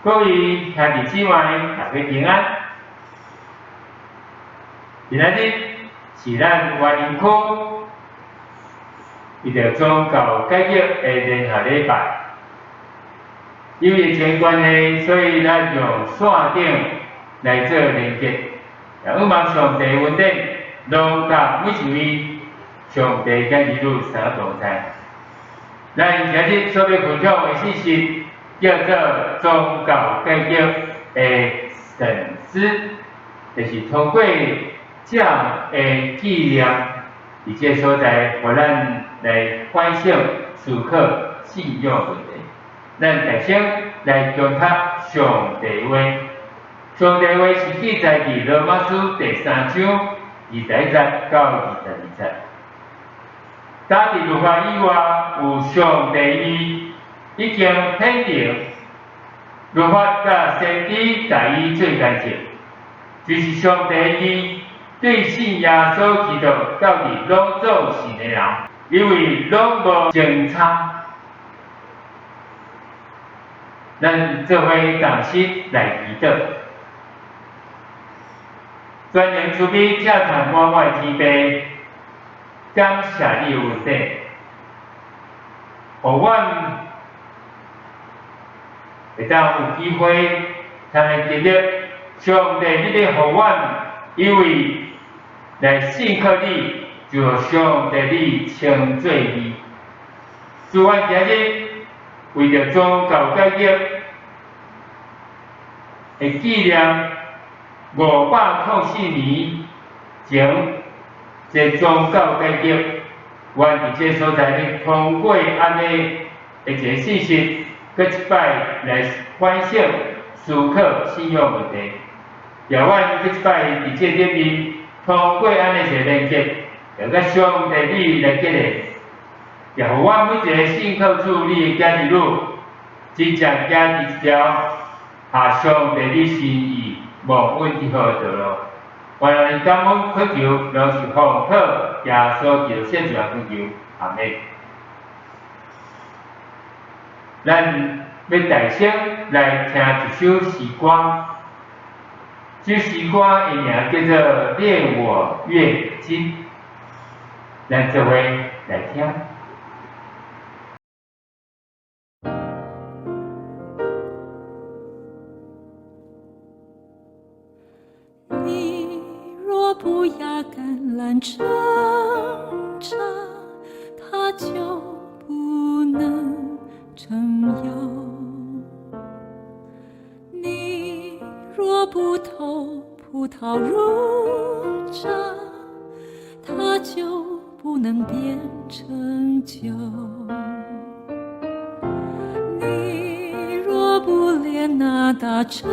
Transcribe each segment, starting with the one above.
各位兄弟姊妹，大家平安。今仔日是咱員林區為著宗教改革的聯合禮拜。由於疫情關係，所以咱用線頂來做連結。也向望上帝恩典，攏佮每一位上帝囝兒女相同在。咱今日所欲分享的信息，叫做宗教改革的省思，就是通過這樣的紀念，佇這個所在，予咱來反省思考信仰問題。咱大聲來共讀上帝話，上帝話是記載佇羅馬書第三章21節到22節。今佇律法以外，有上帝義已經顯明，律法佮先知共伊做見證，就是上帝義對信耶穌基督到佇攏總信的人，因為攏無相差。咱做伙同心來祈禱，全能慈悲疼痛滿滿的天父，感謝你的恩典，予阮會當有機會通來經歷上帝，你咧予阮，因為來信靠你，就予上帝你稱做義。主，阮今日為著宗教改革的紀念504年前，這宗教改革，阮佇這所在咧通過按呢的一个信息，閣一擺來反省思考信仰問題。也阮閣一擺佇這頂面通過按呢一个連結，會佮上帝你來結連，也予阮每一个信靠主你的囝兒女，真正行佇一條合上帝你心意蒙恩得好的道路。願咱的感恩懇求，攏是奉靠耶穌基督聖名懇求，阿們。咱欲大聲來聽一首詩歌，這詩歌的名叫做《戀我越經》，咱做伙來聽。你若不壓橄欖成渣，它就不能成油。你若不投葡萄入渣，它就不能變成酒。你若不煉拿達成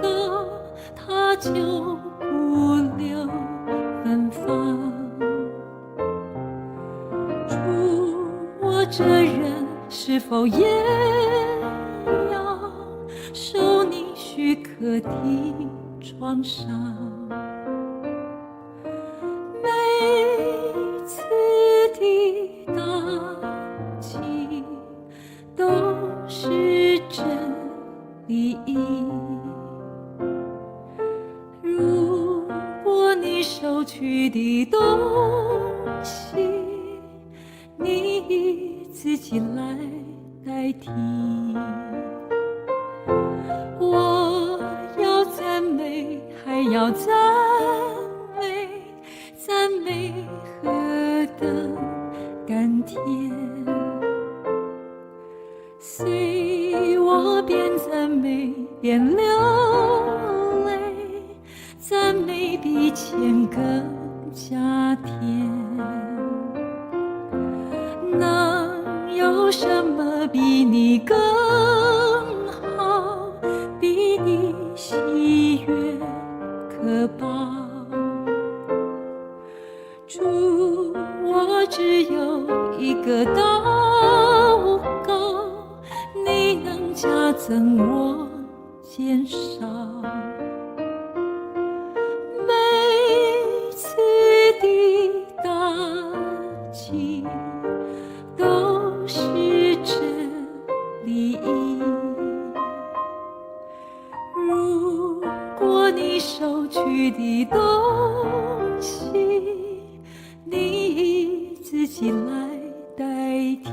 膏，它就不留芬芳。主，我這人是否也要受你許可的創傷？每次的打擊都是真理。如果你收取的東西，你以自己來代替。我要讚美，還要讚美，讚美何等甘甜。隨我邊讚美邊流淚，讚美比錢更加甜。能有什麼比你更好？比你喜悅可寶？主，我只有一個禱告，你能加增我減少。每次的打擊都是真理。去的東西，你以自己來代替。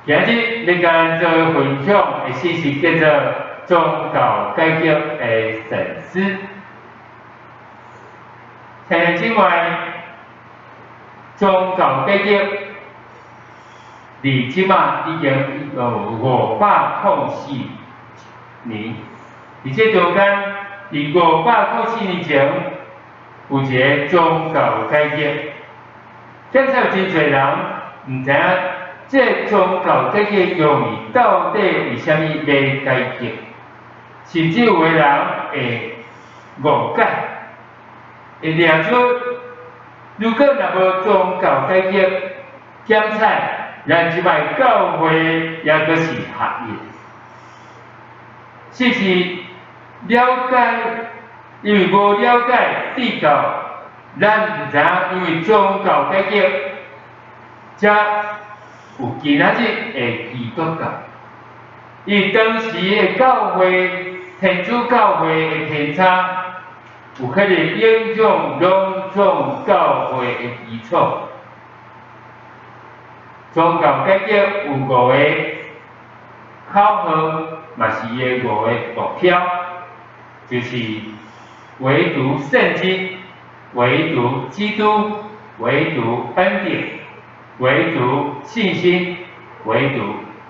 今日欲共做分享的信息叫做宗教改革的省思。兄弟姊妹，宗教改革离這馬已經有504年，佇這中間，佇504年前，有一个宗教改革，現在有真濟人毋知影。這个宗教改革用意到底為啥物欲改革？甚至有的人會誤解，會掠出如果若無宗教改革，檢采咱這擺教會猶閣是合一。是不是了解？因為無了解比較，咱毋知影，因為宗教改革，才有今仔日的基督教，伊當時的教會，天主教會的偏差，有可能影響兩種教會的基礎。宗教改革有五个口號，嘛是伊的五个目標，就是唯獨聖經、唯獨基督、唯獨恩典、唯獨信心，唯獨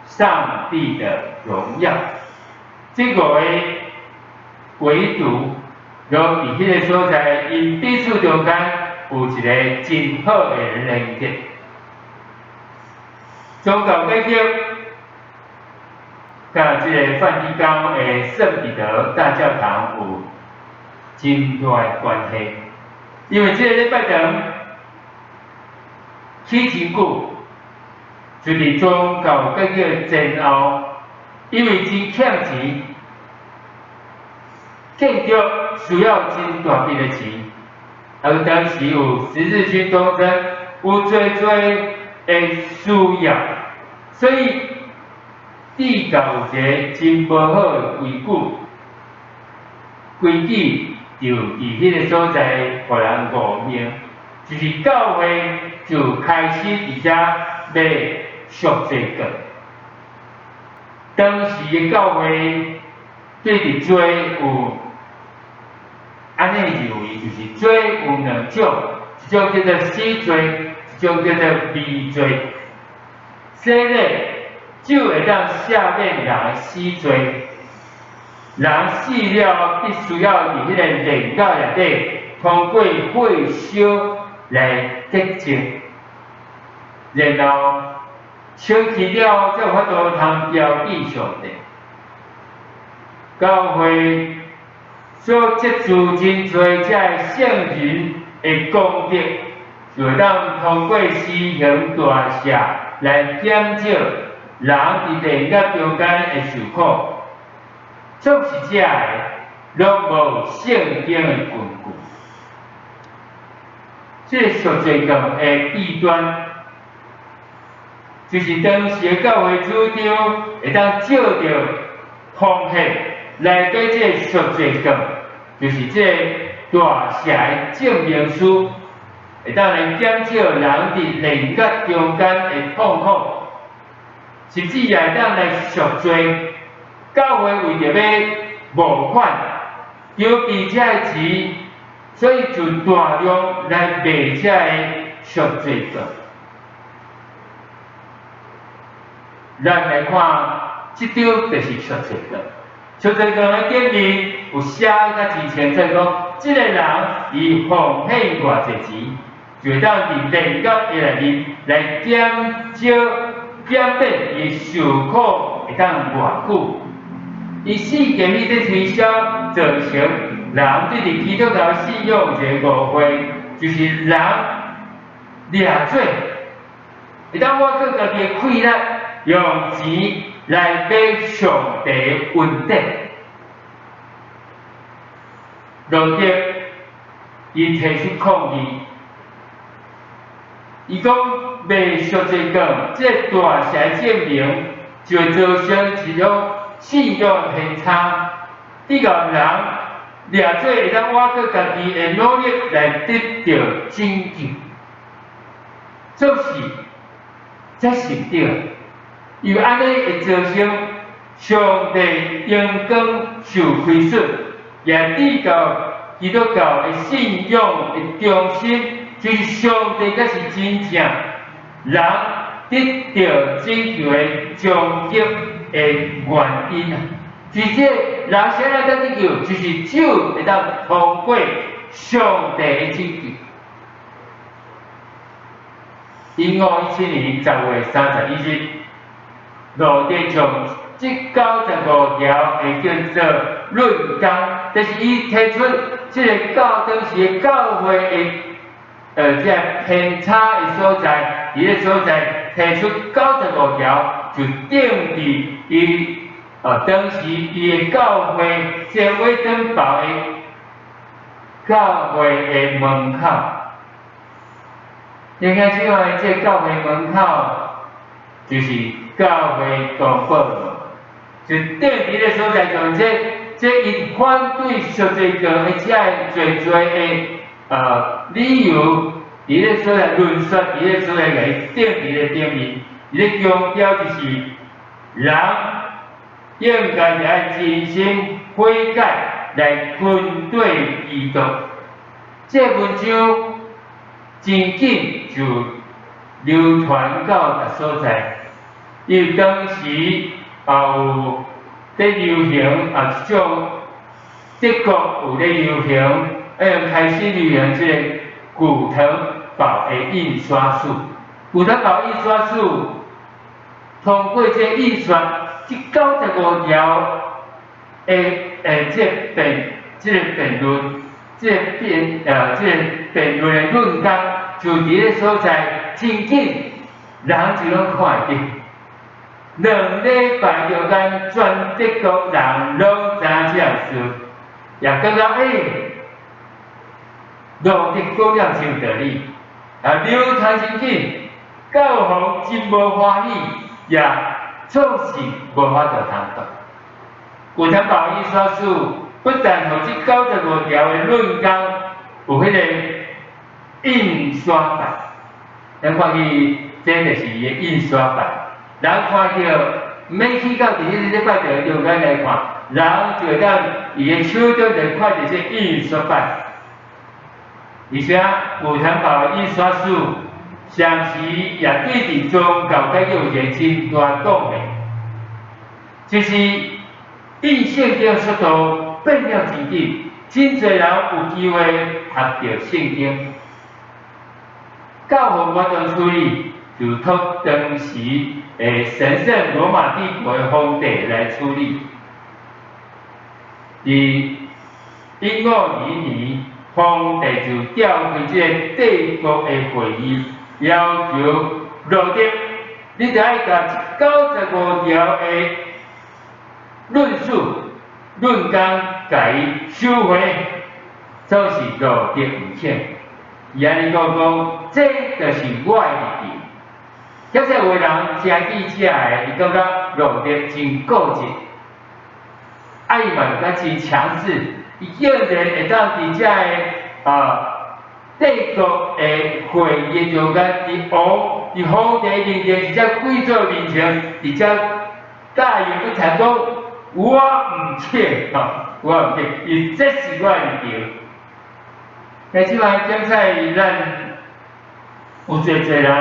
上帝的榮耀。這五个唯獨，攏佇彼个所在，𪜶彼此中間有一个真好的連結。宗教改革，佮這个梵蒂岡的聖彼得大教堂有真大的關係，因為這个禮拜堂起真久，就佇宗教改革前後，因為真欠錢，建築需要真大筆的錢，而當時有十字軍東征，有濟濟的需要，所以締造有一个真無好的規矩，規矩就佇彼个所在，予人誤認，就是教會就開始佇遮賣贖罪券。當時的教會對佇罪有按呢認為，就是罪有兩種，一種叫做死罪，一種叫做微罪。洗禮只會當赦免人的死罪，人死了必須要佇彼个煉獄內底通過火燒來潔淨，然後清去了，才有法度通標記上帝。教會所積聚真濟這个聖人的功德，就會當通過施行大赦來減少人佇煉獄中間的受苦。總是這个，攏無聖經的根據。這个贖罪券的弊端，就是當時的教會主張會當借著奉獻來買這个贖罪券，就是這个大赦的證明書，會當來減少人佇煉獄中間的痛苦，甚至也會當來贖罪。教會為著欲募款，籌備這个錢，所以就大量來賣這个贖罪券。咱來看，這張就是贖罪券。贖罪券的頂面有寫甲真清楚，講這个人伊奉獻偌濟錢，就會當佇煉獄的內面來減少、減免伊受苦會當偌久。伊四界彼咧推銷，造成人對佇基督教信仰有一个誤會，就是人掠罪，會當我閣家己的氣力用錢來買上帝恩典。路德伊提出抗議，伊講賣贖罪券，這個大寫證明就會造成一種信仰偏差，得到人掠做會當倚靠家己的努力來得著拯救，做是這是對，因為按呢會造成上帝榮光受虧損，也致到基督教的信仰的中心，就是上帝才是真正人得著拯救的終極的原因啊！就是這人啥來得得救，就是只有會當通過上帝的拯救。1517年10月31日，路德將這95條會叫做論綱，就是伊提出這个教當時的教會的這个偏差的所在，佇個所在提出九十五條，就釘佇伊當時伊的教會，這個威登堡的教會的門口。你看這個這個教會門口，就是教會公報門，就釘佇个所在，就這這伊反對贖罪券的這濟濟的理由，佇个所在論述，佇個所在共伊釘佇个頂面，伊咧強調就是人應該是愛真心悔改來跟隨基督。這个文章真緊就流傳到逐所在，因為當時也有佇流行啊一種德國有咧流行，已經開始流行這個古騰堡的印刷術。古騰堡印刷術通過這個印刷，這95條的這個辯這個辯論，這個辯這個辯論的論綱，就佇个所在真緊，人就攏看會著。2禮拜中間，全德國人攏知影這個事，也感覺欸，路德講了真有道理，啊流傳真緊，教皇真無歡喜，也總是無法度通擋。古騰堡印刷術不但予這95條的論綱有彼个印刷版，咱看見這就是伊的印刷版，人看著毋免去到佇彼个禮拜堂中間來看，人就會當伊的手中就看著這印刷版。而且古騰堡的印刷術，同時也對佇宗教界有一个真大貢獻，就是印聖經速度變了真緊，真濟人有機會讀著聖經。教皇怎樣處理，就託當時的神聖羅馬帝國的皇帝來處理。佇1522年，皇帝就召開這个帝國的會議，要求路德，你著愛共這95條的論述、論綱，共伊收回，總是路德毋肯。伊按呢講講，這就是我的立場。遐濟有的人聽記者的，伊感覺路德真固執，啊伊嘛感覺真強勢，伊竟然會當佇遮个帝國的會議中間，佇王、佇皇帝面前，佇遮貴族面前，佇遮大言不慚講，我毋肯吼，我毋肯，伊這是我的立場。但這擺檢採咱有濟濟人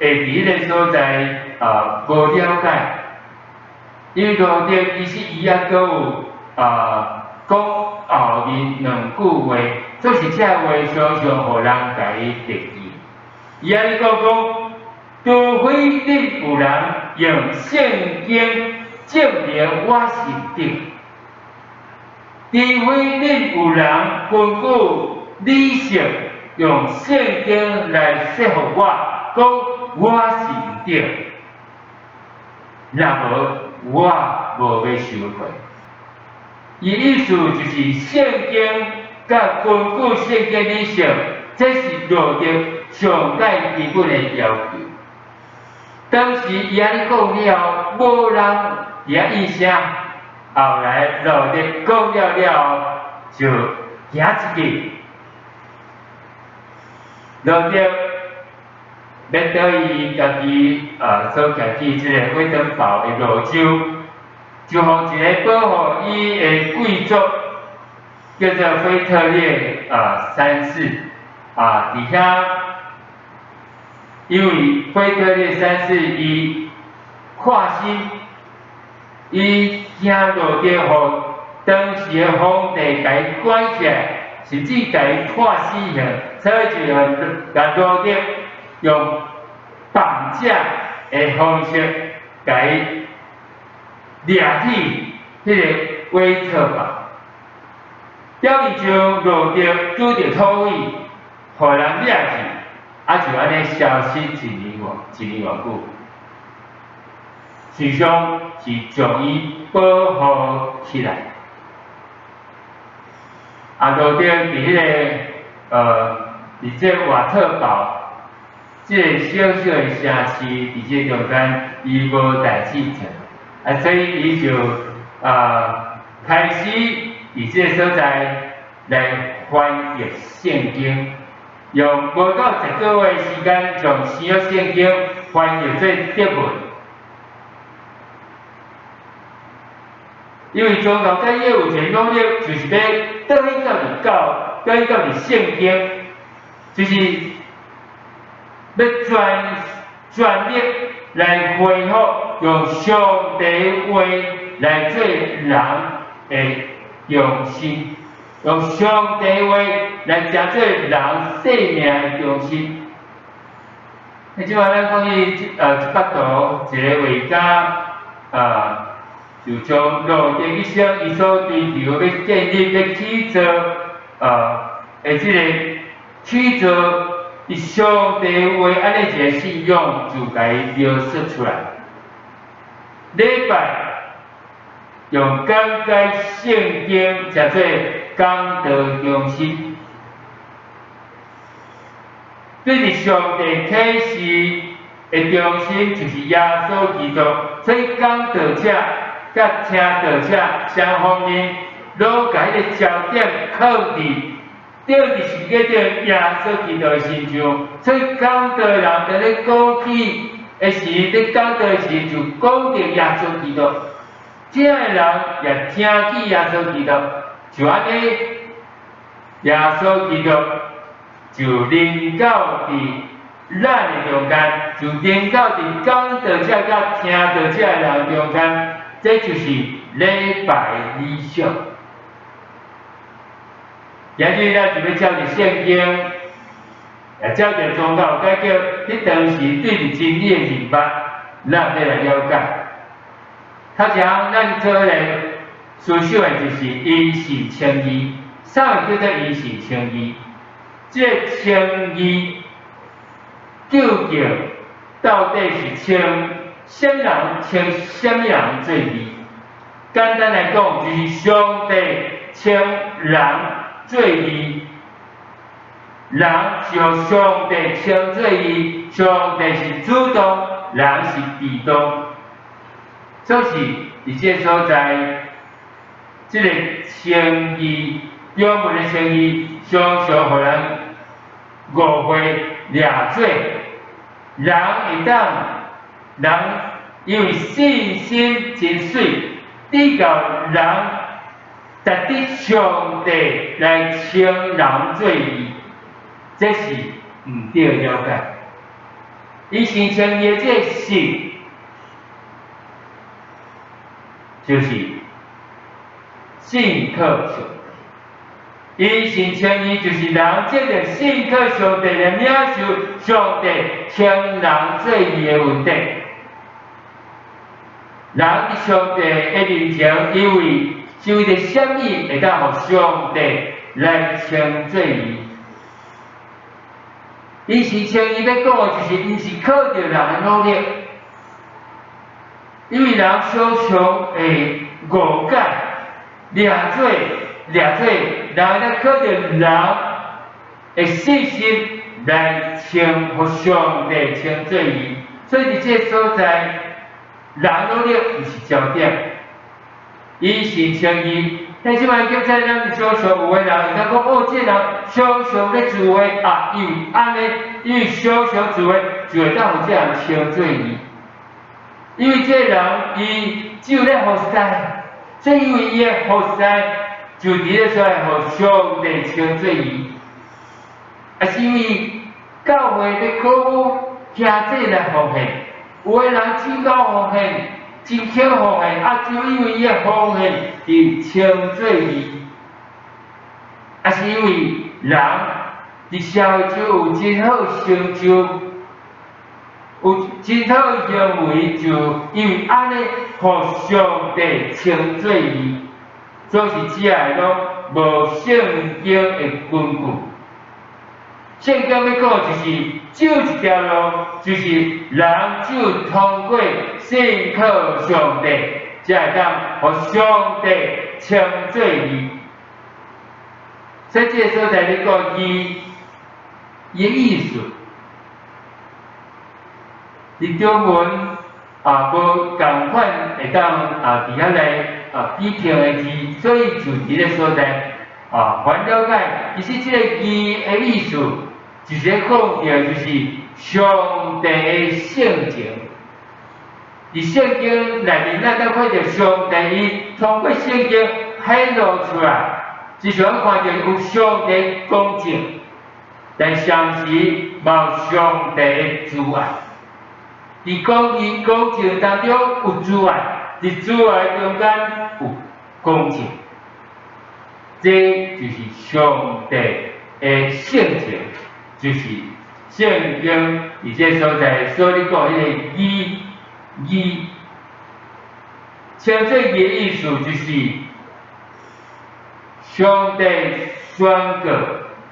會佇彼个所在無了解，因為路德其實伊猶閣有講後面兩句話，總是這話常常予人共伊提記。伊按呢講講，除非恁有人用聖經證明我是對，除非恁有人根據理性用聖經來說服我，講我是毋對，若無我無欲收會。伊意思就是聖經佮根據聖經理性，這是路德上蓋基本的要求。當時伊按呢講了後，無人佇遐應聲。後來路德講了了後，就行出去。路德欲倒伊家己所行去這个威登堡的路州，就予一个保護伊的貴族，叫做腓特烈三世佇遐，因為腓特烈三世伊看心，伊驚路德予當時的皇帝共伊關起來，甚至共伊判死刑，所以就予共路德用綁架的方式，共伊掠去彼个威特堡。表面上路德拄著土匪，予人掠去，就按呢消失一年偌久。實際上是將伊保護起來。路德佇彼个佇這瓦特堡這个小小的城市，佇這中間，伊無代誌做，所以伊就開始佇這个所在來翻譯聖經，用無到10個月時間，將新約聖經翻譯做德文。因為宗教改革有一个努力，就是欲倒去到佇教，倒去到佇聖經，就是欲全力來恢復用上帝話來做人的中心，用上帝話來成做人生命的中心。你這擺咱講起這幅圖，一个畫家就將路德一生伊所追求欲建立、欲起造，的這个起造佇上帝話按呢一个信仰，就共伊描述出來。禮拜用講解聖經，成做講道中心。對佇上帝啟示的中心，就是耶穌基督。所以講道者佮聽道者雙方面，攏共彼个焦點放佇佇十字架頂耶穌基督的身上。所以講道人佇咧講起的時，咧講道的時就講著耶穌基督，聽的人也聽起耶穌基督，就按呢，耶穌基督就臨到佇咱的中間，就臨到佇講道者佮聽道者的人中間，這就是禮拜理想。今日咱就欲照著聖經，也照著宗教改革，彼當時對佇真理的認捌，咱欲來了解。頭一項，咱做來思想的就是因信稱義。啥物叫做因信稱義？這个稱義究竟到底是稱啥物人稱啥物人做義？簡單來講，就是上帝稱人做義，人是予上帝稱做義，上帝是主動，人是被動。所以佇這个所在，這个稱義，中文的稱義，常常予人誤會掠做人會當人因為信心真媠，直到人值得上帝來稱人做義，這是毋對的了解。因信稱義的這个信，就是信靠上帝。因信稱義就是人藉著信靠上帝來領受上帝稱人做義的恩典。人佇上帝的面前，因為是為著啥物會當予上帝來稱做義？因信稱義欲講的就是，毋是靠著人的努力，因為人常常會誤解、掠做、掠做，人咧靠著人的信心來稱予上帝稱做義，所以佇這个所在，人努力毋是焦點，因信稱義。但這擺叫做咱常常有的人會當講，哦，這个人常常咧聚會啊，因為按呢，因為常常聚會就會當予這人稱做義。因為這個人伊只有咧服侍，所以因為伊的服侍就佇咧出來予上帝稱做義。啊，是因為教會咧鼓舞兄弟來奉獻，有的人真夠奉獻，真肯奉獻，啊，就因為伊的奉獻而稱做義。啊，是因為人佇社會中有真好成就，有真好行為，就因為按呢，予上帝稱做義，總是這个攏無聖經的根據。聖經欲講就是只有一條路，就是人只有通過信靠上帝，才會當予上帝稱做義。所以這个所在咧講義的意思，佇中文啊無仝款會當啊佇遐來啊比拼的字，所以就佇咧所在啊，還了解，其實這个義的意思，就是咧講著就是上帝的性情。佇聖經內面，咱當看著上帝伊通過聖經顯露出來，就像看著有上帝公正，但同時嘛有上帝的慈愛。佇公義公正當中有慈愛，佇慈愛中間有公正，這就是上帝的性情，就是聖經佇這所在所咧講彼个義義，稱做義的意思就是上帝宣告，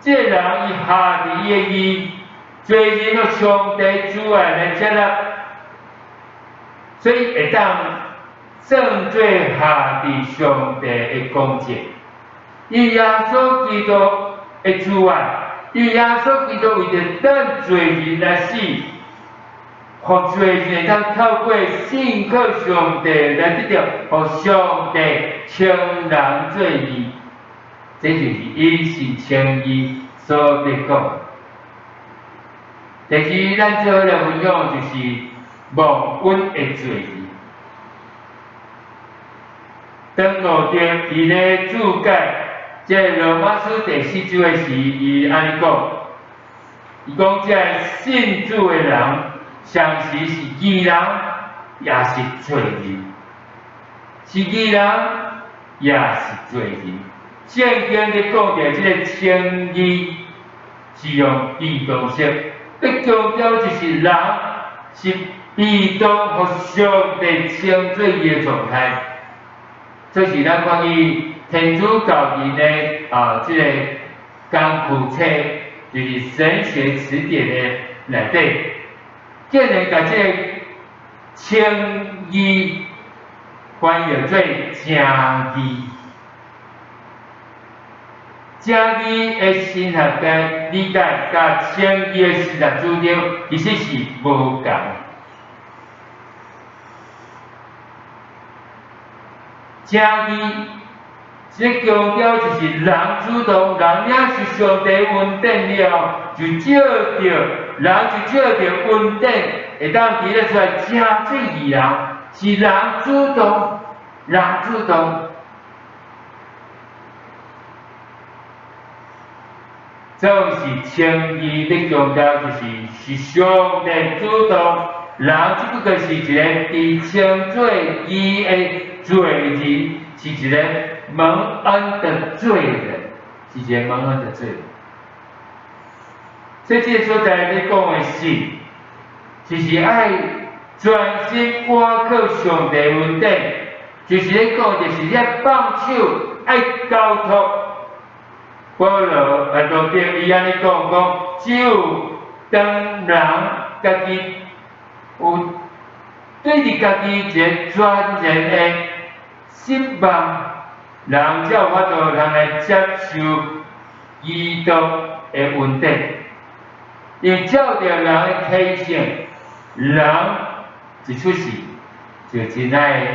這个人伊下佇伊的義，罪人予上帝慈愛來接納，所以會當算做下佇上帝的公正。因耶穌基督的慈愛，因耶穌基督為著咱罪人來死，予罪人會當透過信靠上帝來得著，予上帝稱人做義，這就是因信稱義所咧講。第二，咱做伙來分享就是忘恩的罪人。當路德伊咧注解這羅馬書第四章的時，伊按呢講，伊講這个信主的人，同時是義人，也是罪人；是義人，也是罪人。聖經咧講著這个稱義是用被動式，欲強調就是人是被動予上帝稱做義的狀態。這是咱看見天主教人的啊，這个工具冊，就是神學詞典的內底，竟然共這个稱義翻譯做正義。正義的神學的理解，佮稱義的神學主張，其實是無仝。正義，這強調就是人主動，人領受上帝恩典了後，就藉著人就藉著恩典，會當佇咧出來成做義人，是人主動，人主動。總是稱義咧強調就是是上帝主動，人只不過是一个被稱做義的罪人，是一个蒙恩的罪人，是一个蒙恩的罪人。所以這个所在咧講的是，就是愛專心倚靠上帝恩典，就是咧講，就是咧放手愛交託。保羅來路德伊按呢講講，只有當人家己有對著家己一个全然的失望，人才有法度通來接受基督的恩典。因為照著人的天性，人一出世就真愛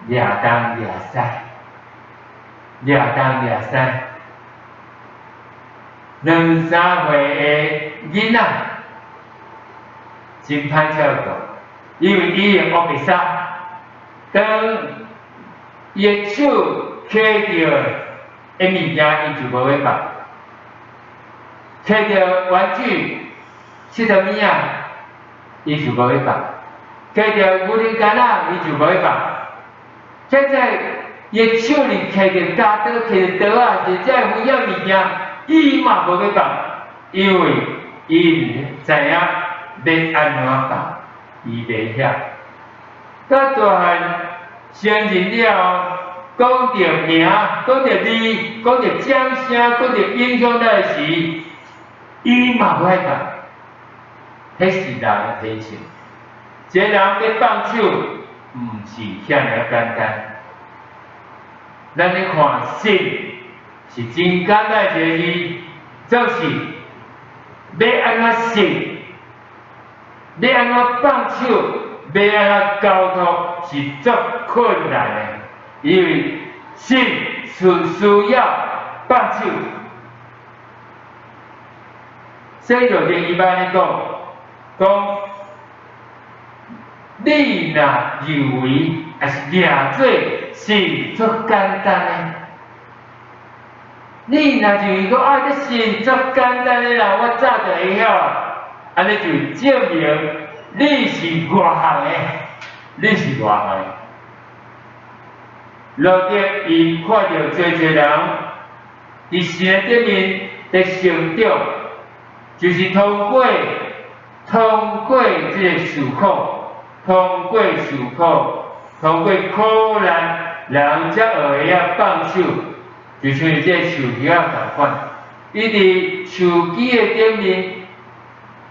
掠東掠西，掠東掠西。兩三歲的囡仔真歹照顧，因為伊會烏白捎。當伊的手揢著的物件，伊就無欲放；揢著玩具、𨑨迌物仔，伊就無欲放；揢著牛奶罐仔，伊就無欲放。現在伊的手裡揢著鉸刀、揢著刀仔，或者危險物件，伊嘛無欲放，因為伊毋知影欲按怎放，伊袂曉。到大漢成人了後，講著名，講著字，講著掌聲，講著影響力時，伊嘛無愛放。彼是人的天性。一个人欲放手，毋是遐爾簡單。咱咧看信是真簡單一個字，就是欲按怎信，欲按怎放手，欲按怎交託，是足困難的，因為信是需要放手。所以就聽伊按呢講，講你若認為抑是掠做信足簡單的，你若認為講啊，這信足簡單的啦，我早就會曉啊，按呢就證明你是外行的，你是外行的。路得伊看著濟濟人佇神的頂面佇成長，就是通過這个受苦，通過受苦，通過苦難，人才學會曉放手，就像這個樹葉仔仝款。伊佇樹枝的頂面，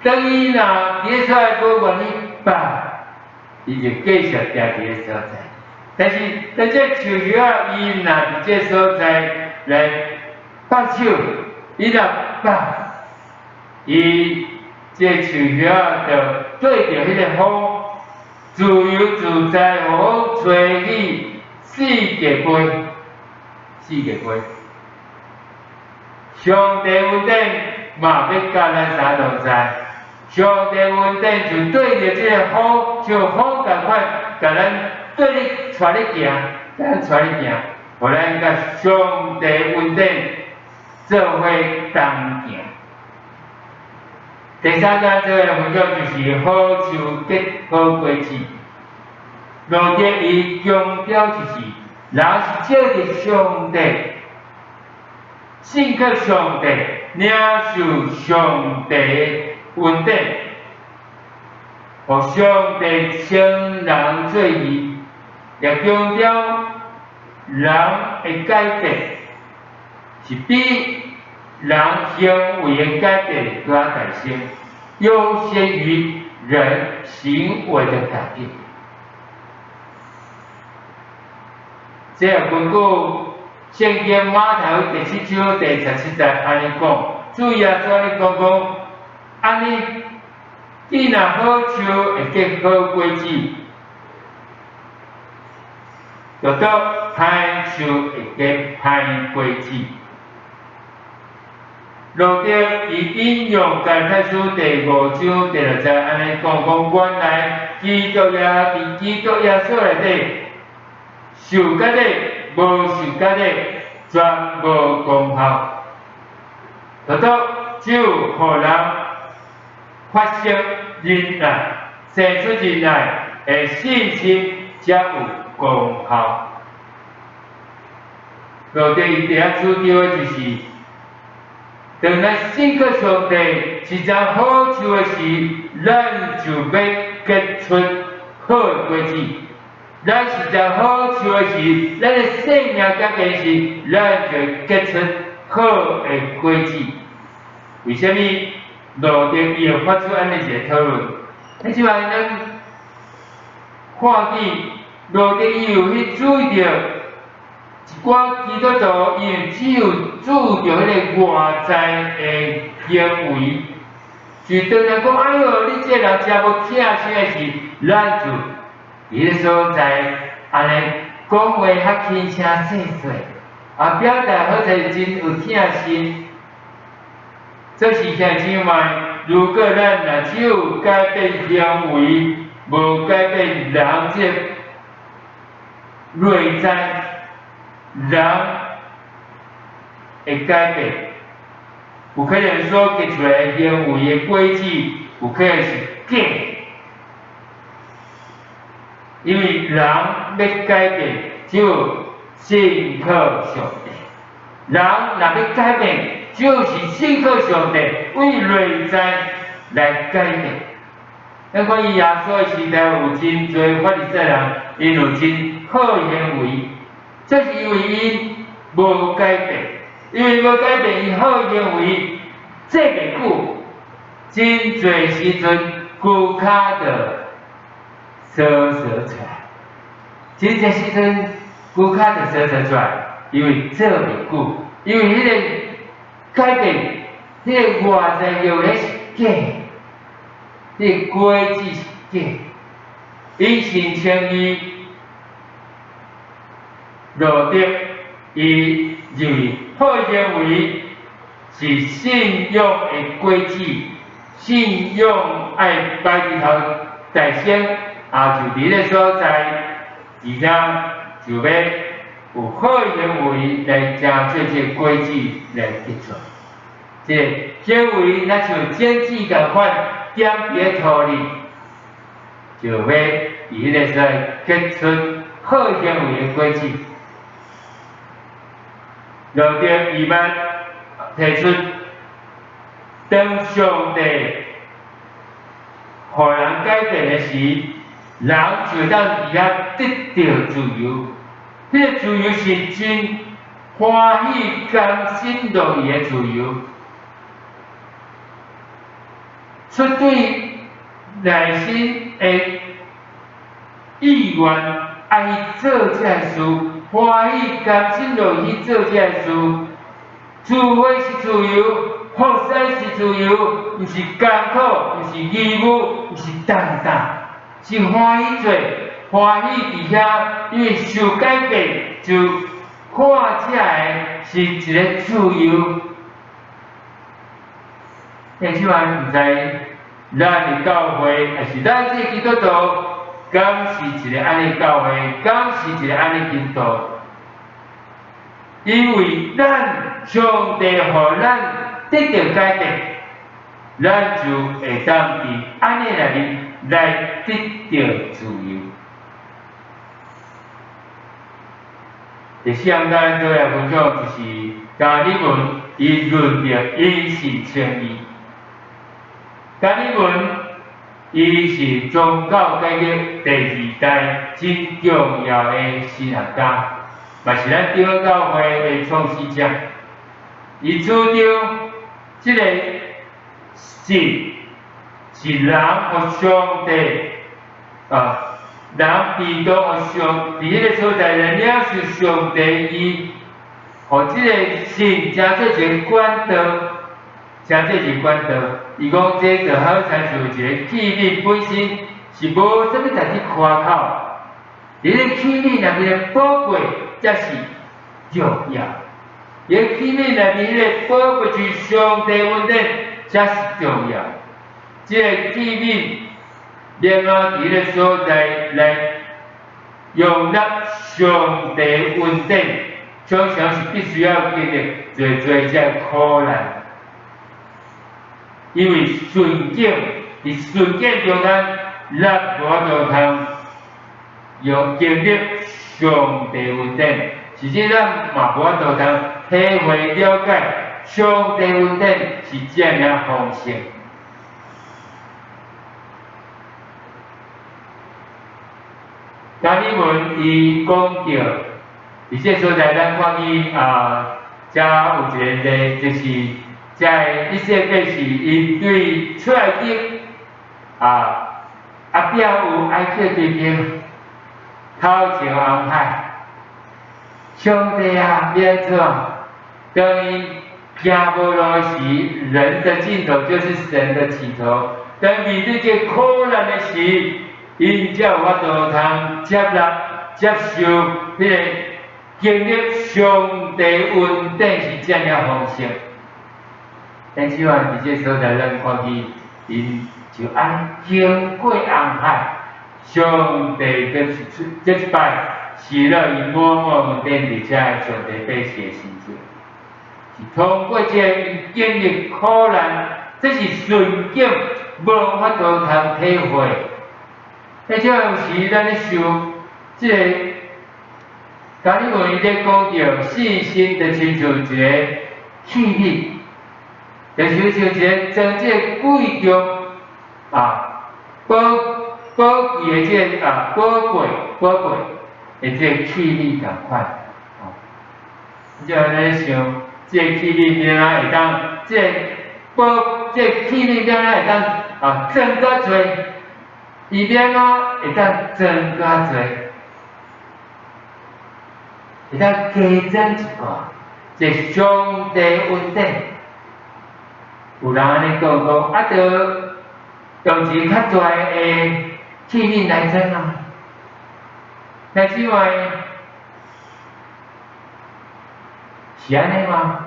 當伊若佇咧出來無願意放，伊就繼續徛佇个所在。但是，當這樹葉仔伊若佇這所在來放手，伊若放，伊這樹葉仔就對著彼个風，自由自在，予風吹去四界飛，四界飛。上帝恩典嘛欲佮咱相同在，上帝恩典就對著這個風，像風仝款，共咱對咧帶咧行，咱帶咧行，予咱佮上帝恩典做伙同行。第三工做的分享就是好樹結好果子。路得伊強調就是，人是藉著上帝，信靠上帝，領受上帝的恩典，予上帝稱人做義，也強調人的改變是比人行為的改變閣較大聲，優先於人行為的改變。這也根據聖經馬太第七章第17節按呢講，主耶穌按呢講講，按呢，既若好樹會結好果子，就當歹樹會結歹果子。路得伊引用加拉太書第五章第六節按呢講講，原來基督耶佇基督耶穌內底受割禮無受割禮，全無功效。就當只有予人發生忍耐，生出忍耐的信心，才有功效。路得伊佇遐主張的就是，當咱信靠上帝是一好樹的時，咱就欲結出好的果子。咱是一好樹的時，咱的生命改變時，咱就結出好的果子。為啥物路得伊會發出按呢一个討論？你這擺咱看見路德伊有去注意著一寡基督徒，因只有注著彼个外在的行為，就當人講：哎喲，你這人誠無疼心的時，咱就佇彼個所在按呢講話較輕聲細細，啊，表達好似真有疼心。這是兄姊妹，如果咱若只有改變行為，無改變人這內在，人會改變，有可能所結出來行為的果子，有可能是假。因為人欲改變，只有信靠上帝。人若欲改變，就是信靠上帝，為內在來改變。咱看伊耶穌的時代有真濟法利賽人，𪜶有真好行為，這是因為𪜶無改變，因為無改變，𪜶好行為做袂久，真濟時陣龜跤就趖趖出來，真濟時陣龜跤就趖趖出來，因為做袂久，因為彼個改變，彼個外在行為是假，彼個果子是假，因信稱義，路德伊認為好行為是信仰的果子，信仰愛擺佇頭大先，也就佇彼個所在，而且就欲有好行為來成做這個果子來結出來。這個行為若像種子仝款，點佇個土裡，就欲佇彼個所在結出好行為的果子。路德伊捌提出，當上帝予人改變的時，人就會當佇遐得著自由。彼個自由是真歡喜、甘心樂意的自由，出對內心的意願愛去做這个事，歡喜甘心樂意去做這個事，除非是自由，服侍是自由，毋是艱苦，毋是義務，毋是重擔，是歡喜做，歡喜佇遐，因為受改變就看這个是一個自由。兄姊妹毋知咱的教會，抑是咱這個基督徒，敢是一個按呢教會，敢是一個按呢基督徒？因為咱上帝予咱得著改變，咱就會當佇按呢內面來得著自由。第四項咱做來分享就是加爾文伊論著因信稱義。加爾文伊是宗教改革第二代真重要的神學家，嘛是咱長老教會的創始者。伊主張這个信是人予上帝啊，人被當予上佇彼个所在來領受上帝伊，予這个信成做一个管道，成做一个管道。伊講這就好親像一个器皿本身是無啥物值得誇口，佇个器皿內面的寶貝才是重要。佇个器皿內面彼个寶貝就是上帝恩典才是重要。這个器皿然後佇彼个所在來容納上帝恩典，常常是必須要經歷濟濟這苦難。因為順境，佇順境中間，咱無法度通用經歷上帝恩典，實際咱嘛無法度通體會了解上帝恩典是遮爾仔豐盛。加爾文伊講著，佇這所在咱看見啊，遮有一個例，就是遮以色列是𪜶對出埃及啊，後壁有埃及對邊，頭前紅海，上帝啊，欲按怎？當𪜶行無路時，人的盡頭就是神的起頭。當面對這苦難的時，𪜶才有法度通接納、接受彼個經歷上帝恩典是遮爾豐盛。但是話佇這所在，咱看見𪜶就按經過紅海，上帝這這一擺施了伊滿滿恩典，佇遮上帝百姓的身上，是通過這個經歷苦難，這是順境，無法度通體會。彼這有時咱咧想，這個加爾文伊咧講著信心就親像一個器皿，就是像一個裝這個貴重啊寶寶貴的這個啊寶貴寶貴的這個器皿仝款。哦，你就按呢想，這個器皿欲按怎會當，這個寶這個器皿欲按怎會當啊裝較濟？伊欲按怎會當裝較濟？會當加裝一寡，這上帝恩典。有人按呢講講，啊，著用一個較大的器皿來裝啊。但是話是按呢嗎？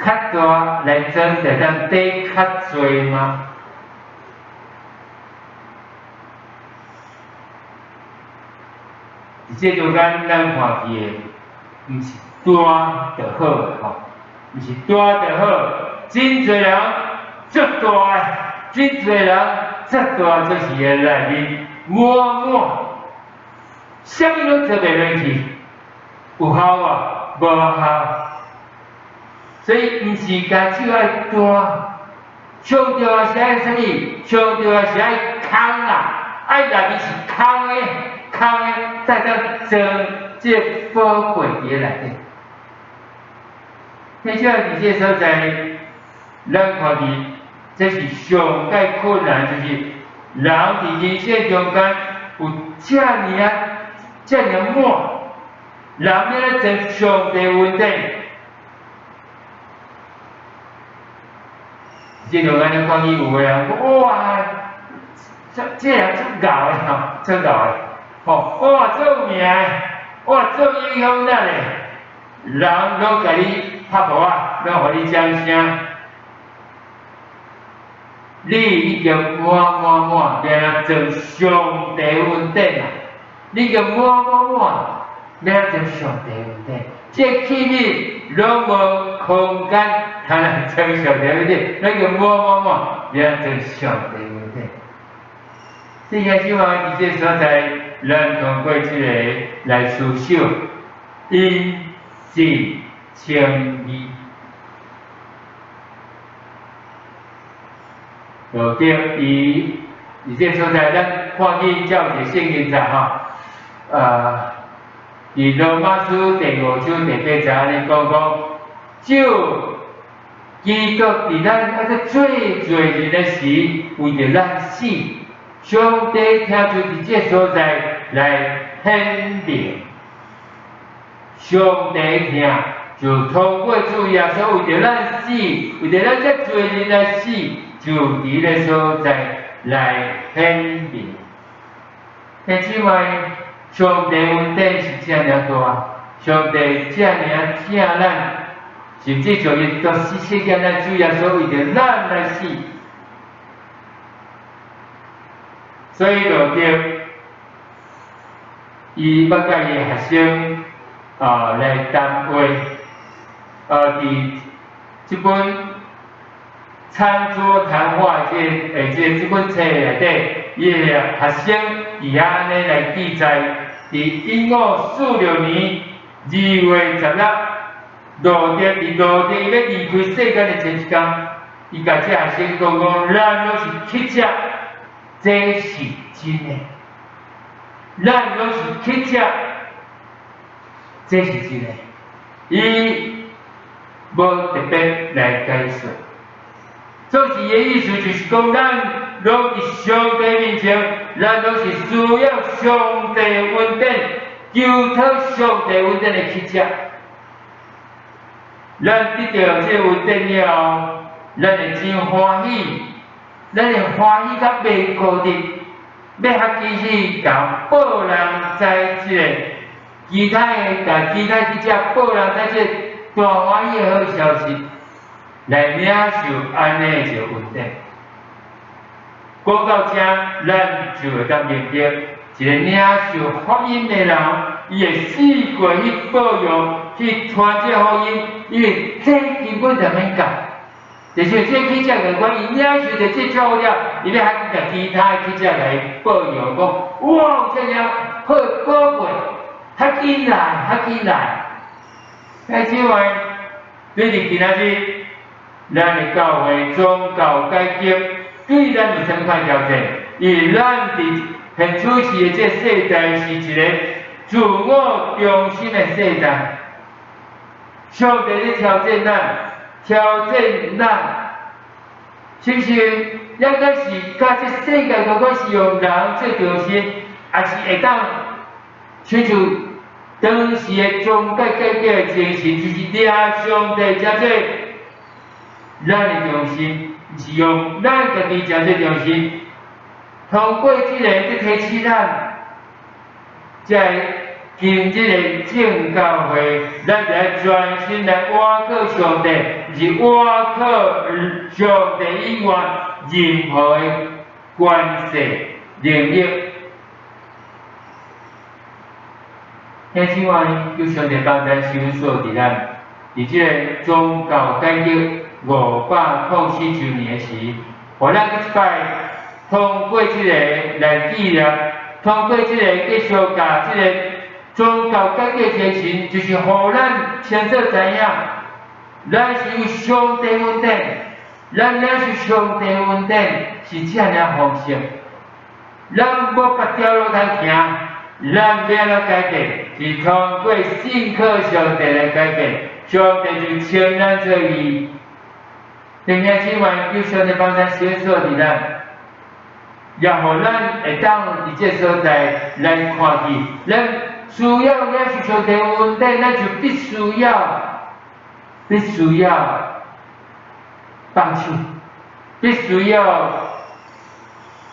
較大來裝就當底較濟嗎？佇這中間，咱看見的，毋是大就好吼，毋是大就好。真濟人足大的，真濟人足大，就是個內面滿滿，啥物攏做袂落去，有效無？無效。所以毋是共手愛大，上重要是愛啥物？上重要是愛空啊，愛內面是空的。空的，才當裝這個寶貴佇咧內底。彼這佇這所在，咱看見這是上蓋困難，就是人佇人生中間有遮爾啊，遮爾滿，人欲按怎裝上帝恩典？這中間咱看見有的人講，哇，這這人足𠢕的吼，足𠢕的。吼，哇，足有名的，哇，足影響力的，人攏共你拍噗仔，攏予你掌聲。你已經滿滿滿，欲按怎裝上帝恩典啊？你已經滿滿滿，欲按怎裝上帝恩典？這個器皿攏無空間通來裝上帝恩典，咱個滿滿滿，欲按怎裝上帝恩典？弟兄姊妹，佇這所在，咱通過這個來思想，因信稱義。路德伊佇這所在，咱看見才有一個聖經節吼，佇羅馬書第五章第八節按呢講講，只有基督佇咱猶閣做罪人的時，為著咱死。上帝聽就佇這所在來顯明，上帝疼就通過主耶穌為著咱死，為著咱這罪人來死，就佇這所在來顯明。弟兄姊妹，上帝恩典是遮爾大，上帝遮爾疼咱，甚至將伊獨生子咱主耶穌為著咱來死。所以路德伊捌佮伊的學生啊來談話，佇這本餐桌談話這這這本冊內底，伊的學生佇遐按呢來記載，佇1546年2月10日，路德佇路德伊欲離開世間的前一工，伊共這學生講講，咱攏是乞食。這是真的，咱攏是乞食，這是真的。伊無特別來解說，做是的意思就是講，咱攏佇上帝面前，咱攏是需要上帝恩典，求討上帝恩典的乞食。咱得著這個恩典了後，咱會真歡喜，咱會歡喜甲袂顧得，欲較緊去共報人知這個其他的，共其他乞食報人知這個大歡喜的好消息，來領受按呢一個恩典。講到這，咱就會當明白，一個領受福音的人，伊會四界去報揚，去傳這福音，因為這根本就免教。就是這乞食共款，伊領受著這祝福了，伊欲較緊共其他的乞食來報揚，講哇，這爾好寶貝，較緊來，較緊來。兄姊妹，對佇今仔日，咱的教會宗教改革對咱有啥物款挑戰？因為咱佇現處世的這世代是一個自我中心的世代，上帝咧挑戰咱，挑戰咱，是毋是？抑閣是佮這世界共款是用人做中心，抑是會當親像當時的宗教改革的精神，就是掠上帝才做咱的中心，毋是用咱家己才做中心。通過這個咧提醒咱，這个今日的正教會，咱就愛專心來倚靠上帝，毋是倚靠上帝以外任何的權勢能力。兄姊妹，求上帝幫助修所佇咱，佇這个宗教改革504週年的時，予咱閣一擺通過這个來紀念，通過這個繼續共這個宗教改革精神，就是予咱清楚知影，咱是有上帝恩典，咱領受上帝恩典是遮爾豐盛，咱無別條路通行，咱欲按怎改變，是通過信靠上帝來改變，上帝就稱咱做義。弟兄姊妹，求上帝幫咱小所佇咱，也予咱會當佇這所在來看見，咱需要領受上帝恩典，咱就必須要放手，必須要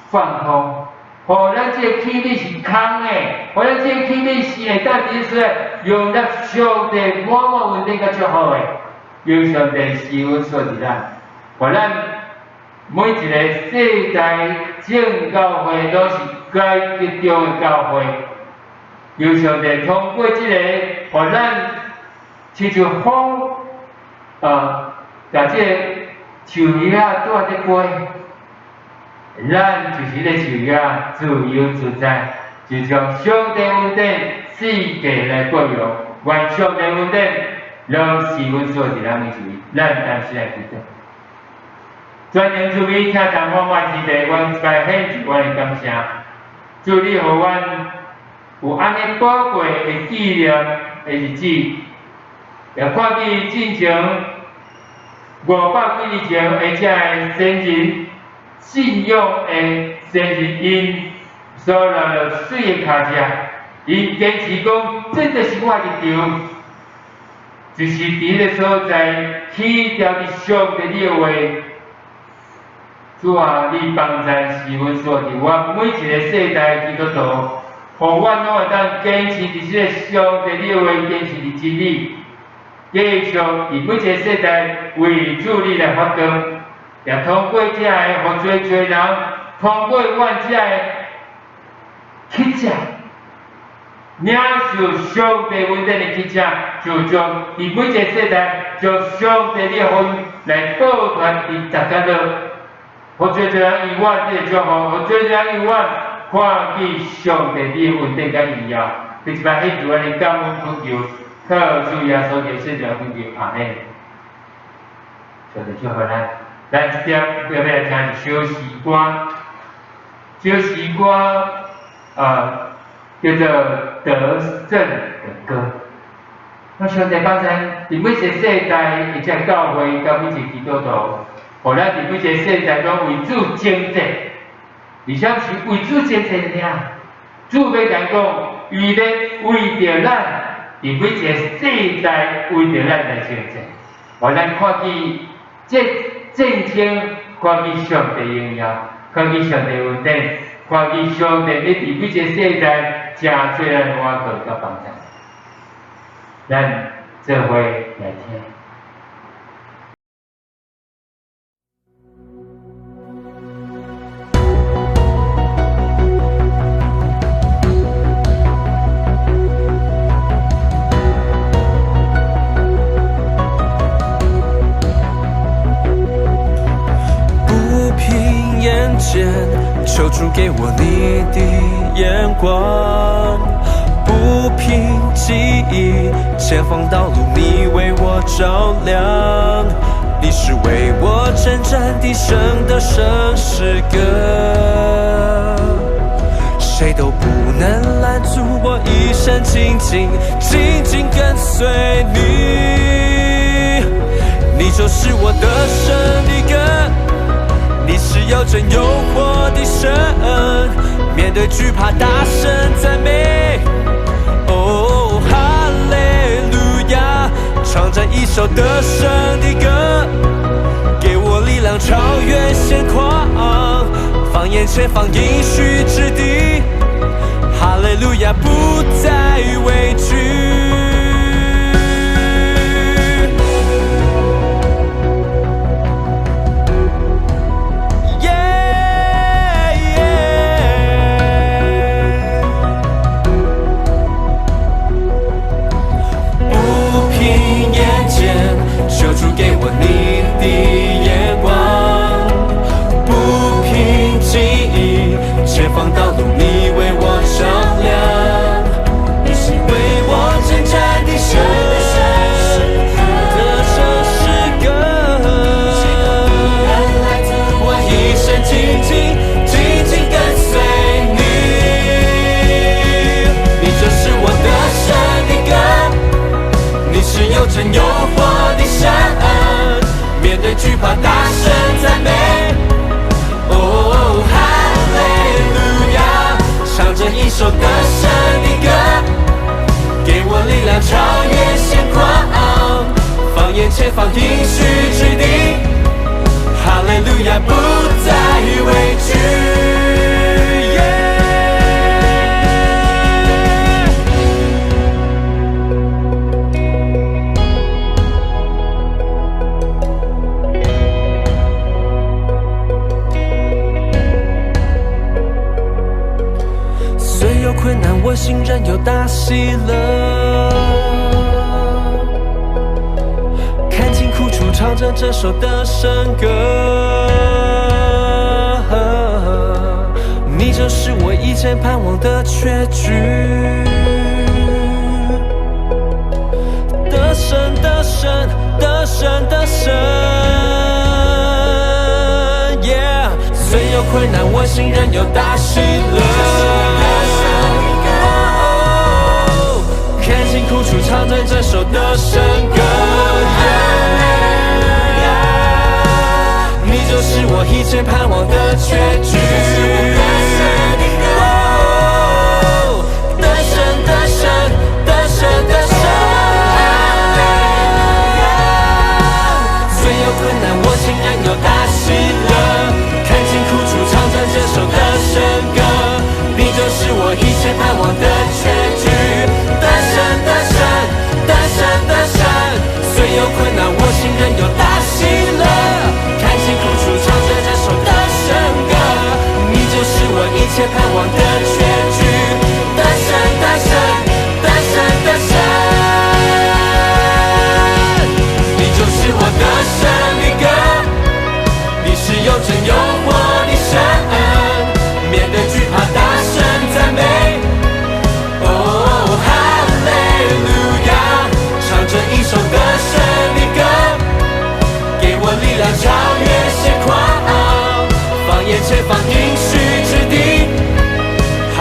放空，予咱這個器皿是空的，予咱這個器皿是會當佇說容納上帝滿滿恩典佮祝福的，求上帝施恩賜佇咱，予咱每一個世代正教會攏是改革中的教會，求上帝通過這個，予咱親像風，共這個樹葉仔帶咧飛，咱就是彼個樹葉仔，自由自在，就將上帝恩典四界來報揚，願上帝恩典攏施阮所佇咱每一位，咱同心來祈禱。全能慈悲疼痛滿滿天父，阮一擺獻上阮的感謝，主你予阮有按呢寶貴的紀念的日子，也看見進前500幾年前的這个先人信仰的先人，𪜶所留著媠的跤跡，𪜶堅持講，這就是我的立場，就是佇彼个所在棄掉佇上帝你的話。主啊，你幫助使阮所佇阮每一个世代基督徒，予阮攏會當堅持佇這個上帝你的話，堅持佇真理，繼續佇每一個世代為主你來發光，也通過這个，予濟濟人通過阮這个乞食，領受上帝恩典的乞食，就將佇每一個世代，將上帝你的福音來報傳佇逐角落。予濟濟人因阮得祝福，予濟濟人因阮看見上帝你的恩典佮榮耀。這一擺獻主阮的感恩懇求，靠主耶穌基督聖名懇求，阿們。上帝祝福咱，咱這點欲來聽一首詩歌，這首詩歌啊，叫做《得勝的歌》。那上帝幫咱佇每一個世代，一個教會，佮每一個基督徒。予咱佇每一个世代攏為主征戰，而且是為主征戰爾。主欲來講，伊咧為著咱，佇每一個世代為著咱來征戰。予咱看見這戰爭，看見上帝榮耀，看見上帝恩典，看見上帝咧佇每一個世代誠濟咱倚靠佮幫助。咱做伙來聽。不憑眼見，求主給我你的眼光；不憑記憶，前方道路你為我照亮。你是為我征戰得勝的勝詩歌，誰都不能攔阻我一生緊緊緊緊跟隨你。你就是我得勝的歌，你是又真又活的神，面對懼怕大聲讚美。哦，哈利路亞，唱着一首得勝的歌，給我力量超越現況，放眼前方應許之地，哈利路亞，不再畏懼。不憑眼見，求主給我你的眼光；不憑記憶，前方道路你為我照亮。你是為我征戰的神，得勝詩歌。我一生緊緊緊緊跟隨你，你就是我得勝的歌。你是又真又活的神，面對懼怕大聲讚美。哦，哈利路亞，唱着一首得勝的歌，給我力量超越現況，放眼前方應許之地，哈利路亞，不再畏懼。Yeah 雖有困難，我心仍有大喜樂。看盡苦楚，唱着這首得勝歌。你就是我一切盼望的結局。得勝，得勝，得勝，得勝。Yeah，雖有困難，我心仍有大喜樂。看盡苦楚，唱着這首得勝歌。你就是我一切盼望的結局。得勝，得勝，得勝，得勝。雖有困難，我心仍有大喜樂。看盡苦楚，唱着這首得勝歌。你就是我一切盼望的結局。得勝，得勝，得勝，得勝。雖有困難，我心仍有大喜樂。看盡苦楚，唱着這首得勝歌。你就是我一切盼望的結局。得勝，得勝，得勝，得勝。你就是我得勝的歌，你是又真又活的神，面對懼怕大聲讚美。哦，哈利路亞，唱着一首得勝的歌，給我力量超越現況，放眼前方應許之地，哈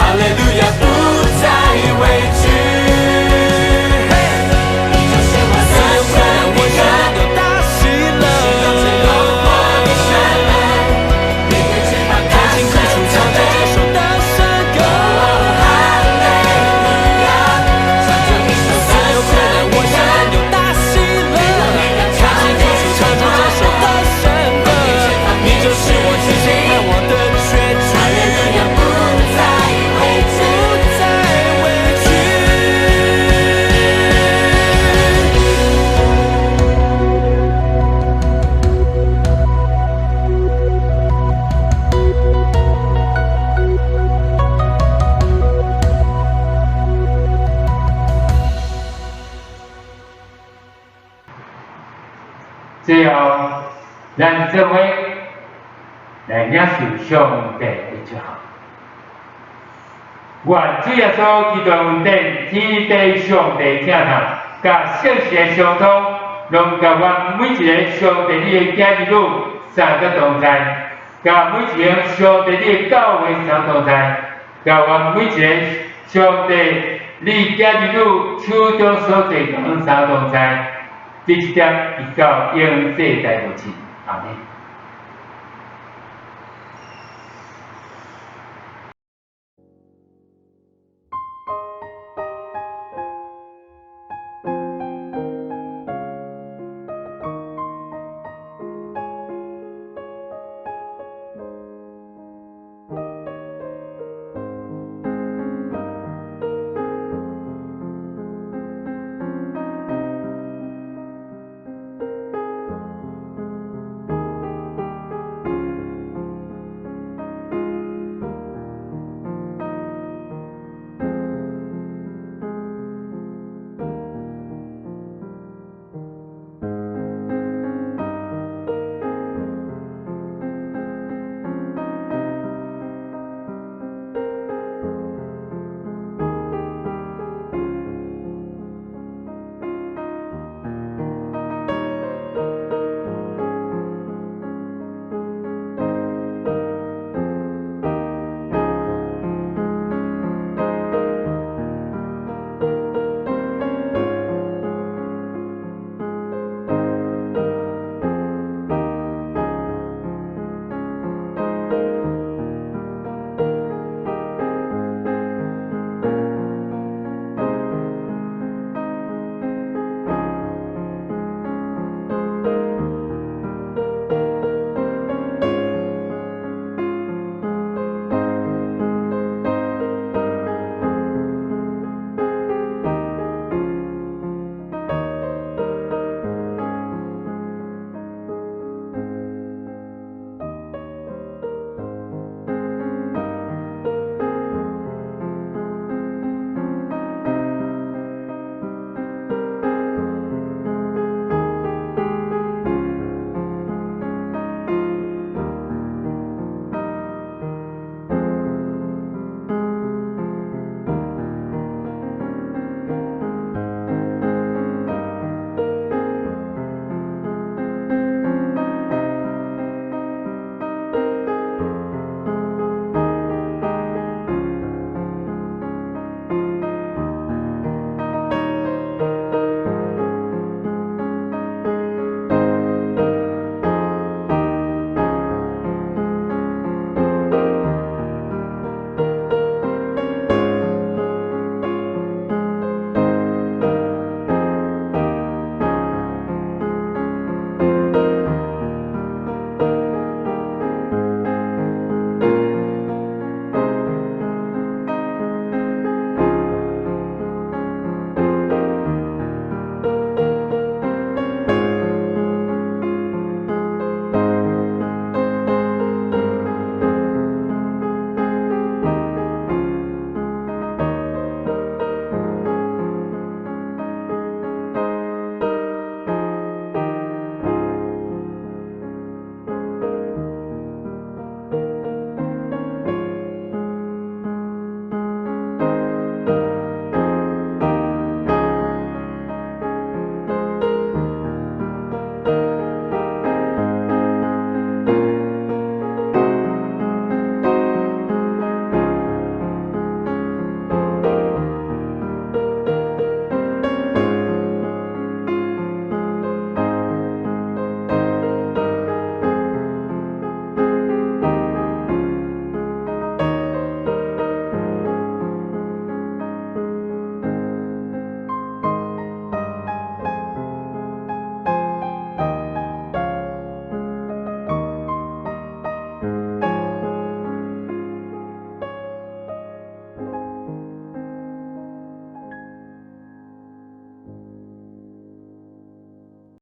後，咱做伙來領受上帝的祝福。願主耶穌基督恩典、天父上帝疼痛，佮聖神的相通，攏佮阮每一个上帝你的囝兒女三個同在，佮每一个上帝你的教會相同在，佮阮每一個上帝你囝兒女手中所做工相同在，佇這點直到永世代無盡。阿們。